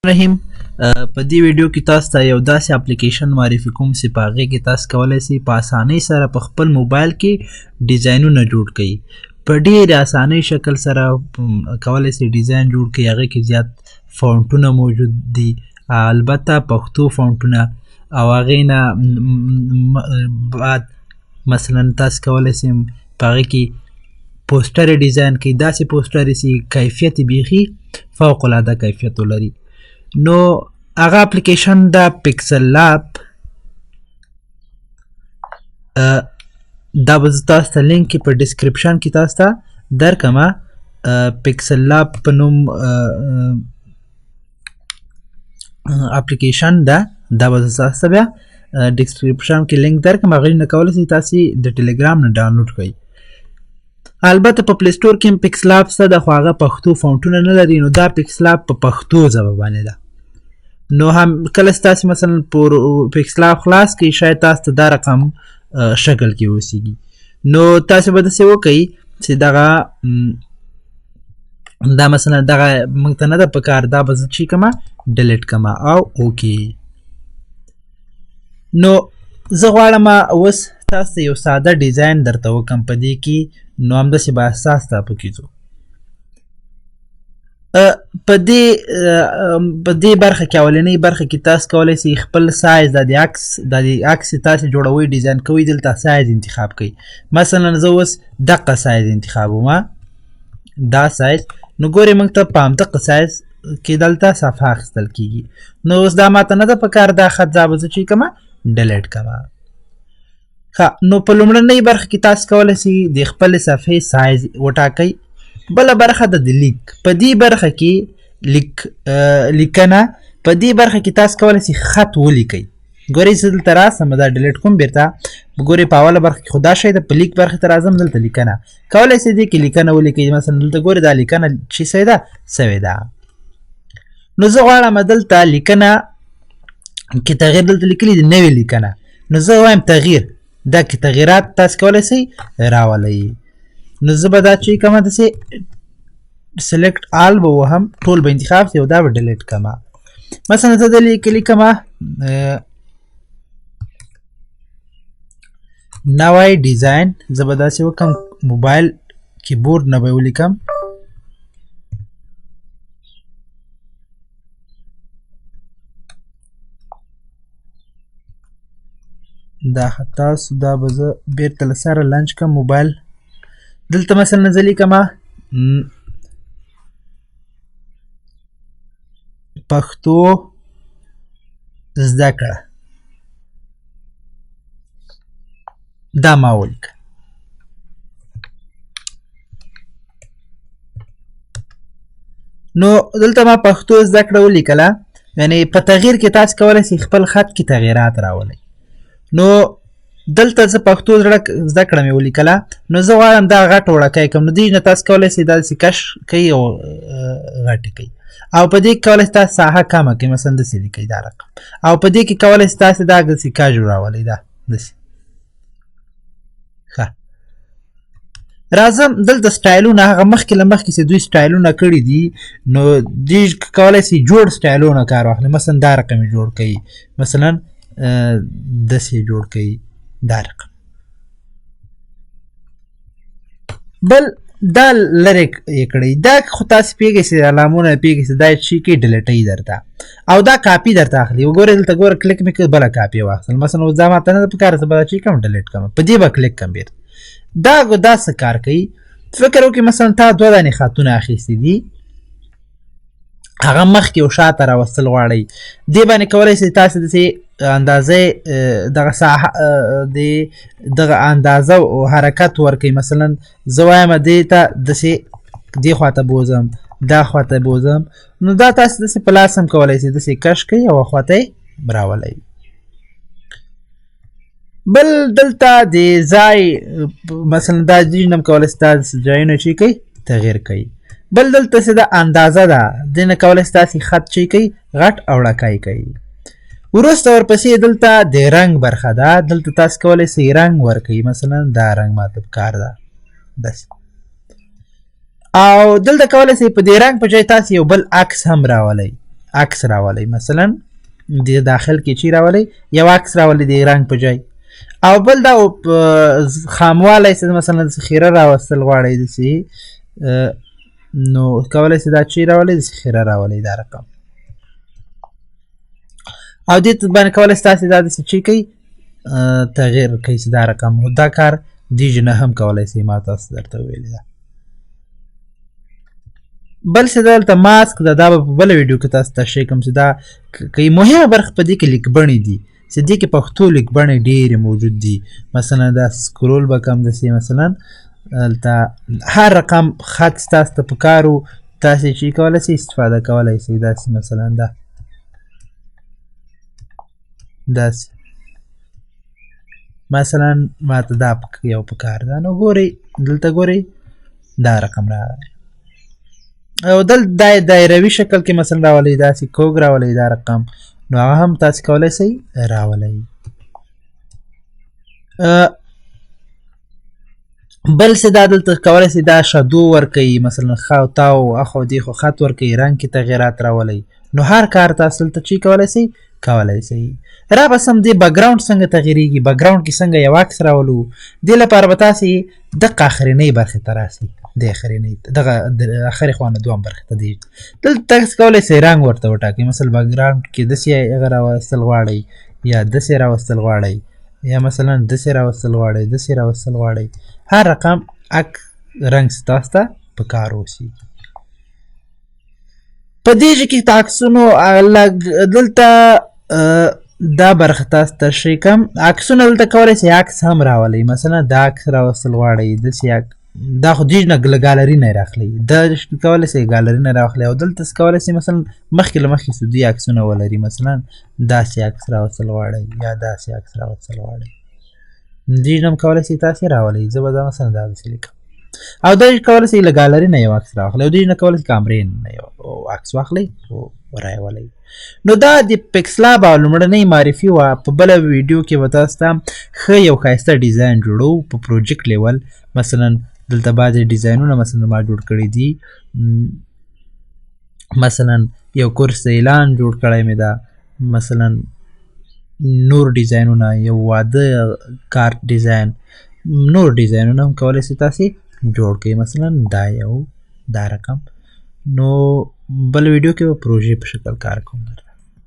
رحیم په دې ویډیو کې تاسو ته یو داسې اپلیکیشن معرفي کوم چې په هغې کې تاسو کولی شئ په اسانۍ سره په خپل موبایل کې ډیزاینونه جوړ کړئ. په ډېر اسانۍ شکل سره کولی شئ ډیزاین جوړ کړئ. هغې کې زیات فونټونه موجود دي، البته پښتو فونټونه، او هغې نه بعد مثلا تاسو کولی شئ په هغې کې پوسټر ډیزاین کړئ، داسې پوسټر چې کیفیت یې بیخي فوق العاده کیفیت ولري. نو هغه اپلیکیشن دا پیکسل لاب، دا به زه تاسو ته لینک کې په ډسکرپشن کې تاسو ته درکړم. پیکسل لاب په نوم اپلیکیشن ده، دا به زه تاسو ته بیا ډسکرپشن کې لینک درکړم، هغې نه کولی شئ تاسې د ټلګرام نه ډاونلوډ کړئ. البته په پلی سټور کې هم پیکسلاب شته ده، خو هغه پښتو فونټونه نه لري. نو دا پیکسلاب په پښتو ژبه باندې ده. نو هم کله چې تاسې مثلا پر پیکسلاب خلاص کړئ، شاید تاسو ته دا رقم شکل کې اوسېږي. نو تاسې به داسې وکړئ چې دغه دا مثلا دغه موږ ته نه ده په کار، دا به زه چې کړم ډیلیټ کړم او اوکی. نو زه غواړم اوس تاسو ته یو ساده ډیزاین درته وکړم په دې کې، نو همداسې به اساس ته پکې ځو. په دې برخه کې، اولنۍ برخه کې تاسو کولی شئ خپل سایز، دا د عکس، دا د عکس چې تاسو جوړوئ ډیزاین کوئ، دلته سایز انتخاب کړئ. مثلا زه اوس دقه سایز انتخابوم، دا سایز. نو ګورئ موږ ته په همدقه سایز کې دلته صفحه اخیستل کیږي. نو اوس دا ماته نه ده په کار، دا خط دا به زه چې کومه ډیلیټ کړم. ښه، نو په لومړنۍ برخه کې تاسو کولی شئ د خپلې صفحې سایز وټاکئ. بله برخه ده د لیک. په دې برخه کې لیکنه، په دې برخه کې تاسو کولی شئ خط ولیکئ. ګورئ زه دلته راسم، دا ډیلیټ کوم بیرته. ګورئ په اوله برخه کې خو دا شی ده، په لیک برخې ته راځم، دلته لیکنه کولی شئ دې کې لیکنه ولیکئ. مثلا دلته ګورئ دا لیکنه چې څه ده سوې ده. نو زه غواړم دلته لیکنه کې تغییر، دلته لیکلي دي نوې لیکنه، نو زه وایم تغییر، دا کې تغییرات تاسو کولی شئ راولئ. نو زه به دا چې کوم داسې سلیکټ آل به وهم، ټول به انتخاب شي او دا به ډیلیټ کړم. مثلا زه د لیکم نوی ډیزاین، زه به داسې وکړم موبایل کیبورډ نه به ولیکم. دا خطا سو، دا به زه بیرته له سره لنچ کړم موبایل. دلته مثلا زه لیکم پښتو زده کړه، دا ما ولیکه. نو دلته ما پښتو زده کړه ولیکله، یعنی په تغییر کې تاسو کولی شئ خپل خط کې تغییرات راولئ. نو دلته زه پښتو زده کړه مې ولیکله، نو زه غواړم دا غټ وړکی کړم. نو دې نه تاسو کولی شئ داسې کش کوي او غټ کوي، او په دې کې کولی شئ تاسو ساحه کمه کړئ، مثلا داسې لیکئ دا رقم، او په دې کې کولی شئ تاسو دا داسې کش راولئ، دا داسې. ښه، راځم دلته سټایلونه، هغه مخکې له مخکې چې دوی سټایلونه کړي دي، نو دوی کولی شي جوړ سټایلونه کار واخلي. مثلا دا رقم یې جوړ کړي، مثلا داسې یې جوړ کړي دا رقم. بل دا لرې یې کړئ، دا خو تاسې پوهېږئ چې علامونه پوهېږئ چې دا چې کې ډیلیټوي درته، او دا کاپي درته اخلي. وګورئ دلته ګوره کلیک مې کړ، بله کاپي واخیستل. مثلا اوس دا ماته نه ده په کار، زه به دا چې کوم ډیلیټ کړم، په دې به کلیک کړم بیرته. دا څه کار کوي؟ فکر وکړئ مثلا تا دوه دانې خطونه اخیستي دي، هغه مخکې او شاته راوستل غواړئ، دې باندې کولی شئ تاسې داسې اندازه، دغه ساحه، د دغه اندازه او حرکت ورکوي. مثلا زه وایم دې ته داسې دې خواته بوځم، دا خواته بوځم، نو دا تاسې داسې په لاس هم کولی شئ، داسې کش کړئ او خواته یې راولئ. بل دلته د ځای مثلا دا دې نه هم کولی شئ تاسې ځایونه چې کوئ تغییر کوي. بل دلته څه ده اندازه ده، دې نه کولی شئ تاسې خط چې کوئ غټ او ړکای کوي. وروسته ورپسې دلته د رنګ برخه ده، دلته تاسو کولی شئ رنګ ورکوي. مثلا دا رنګ ماته پکار ده داسې، او دلته کولی شئ په دې رنګ په ځای تاسو یو بل عکس هم راولئ. عکس راولئ. مثلا د داخل کې چې راولئ یو عکس راولئ د رنګ په جای، او بل دا خاموالی چې مثلا خیره راوستل غواړئ داسې، نو کولی شئ دا چې راولئ داسې خیره راولئ دا رقم. او دې باندې کولی شئ تاسې دا داسې چې کوئ تغییر کوي چې دا رقم، دا کار دې نه هم کولی شئ، ما تاسو درته ویلې ده. بل څه دلته ماسک ده، دا به په بله ویډیو کې تاسو تشریح کوم چې دا کوي. مهمه برخه په دې کې لیکبڼې دي چې دې کې پښتو لیکبڼې ډېرې موجود دي. مثلا دا سکرول به کوم داسې، مثلا دلته هر رقم خط ستاسو ته پکار و، تاسې چې کولی شئ استفاده کولی شئ. داسې مثلا دا داسې مثلا ما ته دا یو پکار ده، نو ګورئ دلته ګورئ دا رقم راغی. او دلته دایروي شکل کې مثلا راولئ، داسې کوږ راولئ دا رقم، نو هغه هم تاسې کولی شئ راولئ. بل څه دا دلته کولی شئ دا shadow ورکوي، مثلا ښه او تاو اخو دې خو خط ورکوي، رنګ کې تغیرات راولئ. نو هر کار تاسو دلته چې کولی شئ کولی شئ. را به سم دې background څنګه تغیرېږي، background کې څنګه یو عکس راولو، دې لپاره به تاسې دقه اخرینۍ برخې ته راسئ، دې اخرینۍ دغه اخرې خوا نه دوهم برخې ته دی. دلته تاسو کولی شئ رنګ ورته وټاکئ، مثلا background کې داسې هغه راوستل غواړئ، یا داسې راوستل غواړئ، یا مثلا داسې راوستل غواړئ، داسې راوستل غواړئ. هر رقم اک رنګ ستاسو ته په کار اوسي. په دې ځای کې عکسونو لږ دلته دا برخه تاسو تشریح کوم. عکسونه دلته کولی شئ عکس هم راولئ، مثلا دا عکس راوستل غواړئ داسې دا خو دې نه له ګالري نه راخلئ، دا کولی شئ ګالري نه راخلئ. او دلته څه کولی شئ مثلا مخکې له مخکې څه دوی عکسونه ولري، مثلا داسې عکس راوستل غواړئ یا داسې عکس راوستل غواړئ، دې نه هم کولی شئ تاسې راولئ. زه به دا مثلا دا داسې لیکم. او دا کولی شئ له ګالري نه یو عکس راواخلئ، او دې نه کولی شئ کامرې نه یو عکس واخلئ او راولئ. نو دا د PixelLab او لومړنۍ معرفي وه. په بله ویډیو کې به تاسو ته ښه یو ښایسته ډیزاین جوړو په project level. مثلا دلته بعضې ډیزاینونه مثلا ما جوړ کړي دي، مثلا یو کورس اعلان جوړ کړی مې ده، مثلا نور ډیزاینونه، یو واده کارت ډیزاین، نور ډیزاینونه هم کولی شئ تاسې جوړ کړئ. مثلا دا یو دا رقم. نو بل ویډیو کې به پروژې په شکل کار کوم درته.